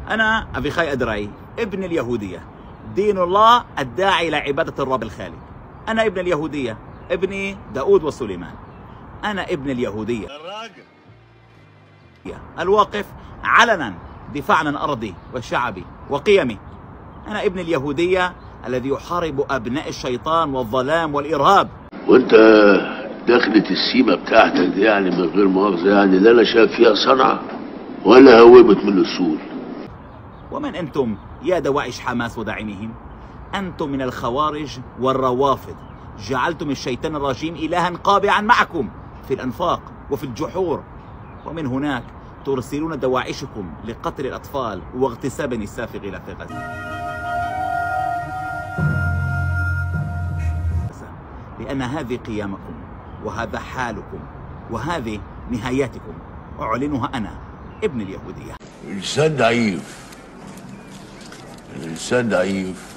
أنا أفيخاي أدرعي، ابن اليهودية، دين الله الداعي إلى عبادة الرب الخالق. أنا ابن اليهودية، ابني داود وسليمان. أنا ابن اليهودية الواقف علنا دفاعا عن أرضي وشعبي وقيمي. أنا ابن اليهودية الذي يحارب أبناء الشيطان والظلام والإرهاب. وانت دخلت السيمة بتاعتك دي يعني من غير مؤاخذة، يعني لا أنا شايف فيها صنعة ولا هوبت من الأصول. ومن أنتم يا دواعش حماس وداعميهم؟ أنتم من الخوارج والروافض، جعلتم الشيطان الرجيم إلها قابعا معكم في الأنفاق وفي الجحور، ومن هناك ترسلون دواعشكم لقتل الأطفال واغتصاب النساء في غلاف غزة. لأن هذه قيامكم وهذا حالكم وهذه نهاياتكم، أعلنها أنا ابن اليهودية. الإنسان ضعيف، الإنسان ضعيف.